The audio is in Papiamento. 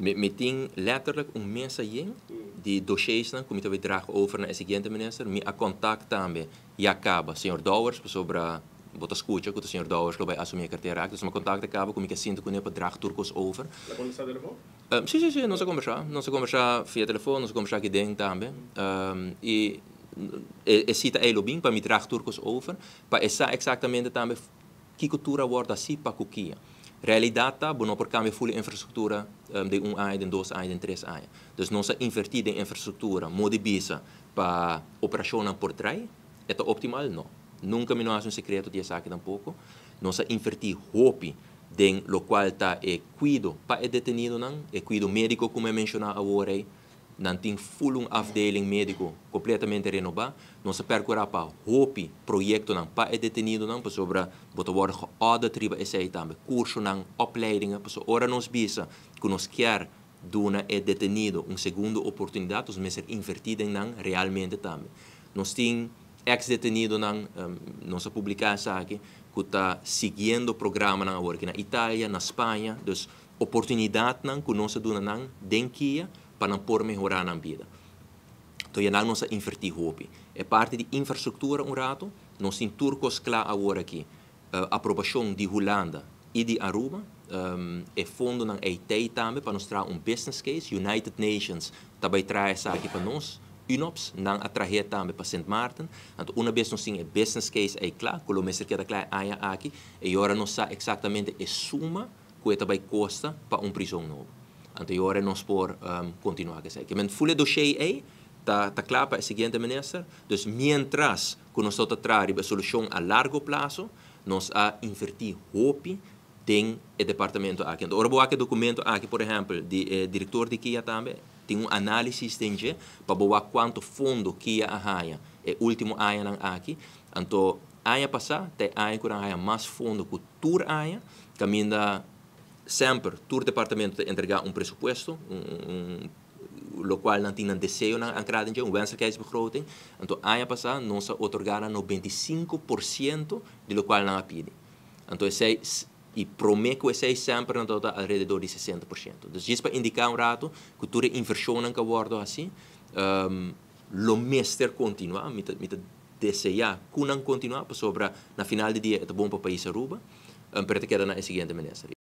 Mi tin letterlijk un mesa yen di dossiersnan ku mi ta bai draag over na e siguiente minister. Mi a contact tambe ya kaba señor Dowers, pasobra bo ta skucha ku ta señor Dowers lo bai asumí e kartera aki. Dus mi a contact kaba ku mi ke sinta kuné pa draag tur kos over. El a kontestá telefòn? Sí, sí, sí, nos a kombersá. Nos a kombersá via telefòn, nos a kombersá aki den tambe. I e sita ei lo bin pa mi draag tur kos over, pa e sa eksaktamente tambe kiko tur a wòrdu hasí pa ku kia. Realidat ta, bo no por kambia ful e infrastruktura den un aña, den 2 aña, den 3 aña. Dus nos a invertí den infrastruktura, modi bisa pa operashonnan por drai. E ta optimal? No. Nunka mi no hasi un sekreto di esaki tampoko. Nos a invertí hopi den lokual ta e kuido pa e detenidonan, e kuido médiko ku mi a menshoná awor ei. Nan tin full un afdeling médiko kompletamente renobá. Nos a perkurá pa hopi proyektonan pa e detenidonan, pasobra bo ta wòrdu geaudit riba esei tambe. Kursonan, opleidingen, pasobra ora nos bisa ku nos kier duna e detenido un segundo oportunidat, nos mester invertí den nan realmente tambe. Nos tin ex-detenidonan, nos a publiká esaki, ku ta siguiendo programanan awor aki na Italia, na Spaña, dus oportunidatnan ku nos a duna nan den KIA pa nan por mehorá nan bida. Anto ya nan nos a invertí hopi. E parti di infrastruktura un ratu, nos tin tur kos kla awor aki. Aprobashon di Hulanda i di Aruba, e fondonan ei t'ei tambe pa nos traha un business case. United Nations ta bai traha esaki pa nos, UNOPS, nan a trah'é tambe pa Sint Maarten. Anto una bes nos tin e business case ei kla, ku lo mester keda kla e aña aki, e ora nos sa eksaktamente e suma ku e ta bai kosta pa un prizon nobo. Anto e ora nos por kontinuá ku esei. Ke men ful e dossier ei ta kla pa e siguiente minister. Dus mientras ku nos ta traha riba e solushon a largo plaso, nos a invertí hopi den e departamento aki. Anto ora bo wak e dokumento aki, por ehèmpel, di e direktor di KIA tambe, tin un análisis den dje pa bo wak kuantu fondo KIA a haña e último añanan aki. Anto aña pasá ta e aña ku nan a haña mas fondo ku tur aña, kaminda semper tur departamento ta entregá un presupuesto, un lokual nan tin nan deseonan ankrá den dje, un wenselijkheidsbegroting. Anto aña pasá nos a otorgá nan 95% di lokual nan a pidi. Anto esei i promé ku esei semper nan tabata alrededor di 60%. Dus djis pa indiká un ratu ku tur e invershonnan ku a wòrdu hasí lo mester kontinuá. Mi ta deseá ku nan kontinuá pasobra na final di dia e ta bon pa pais Aruba, pero ta keda na e siguiente minister.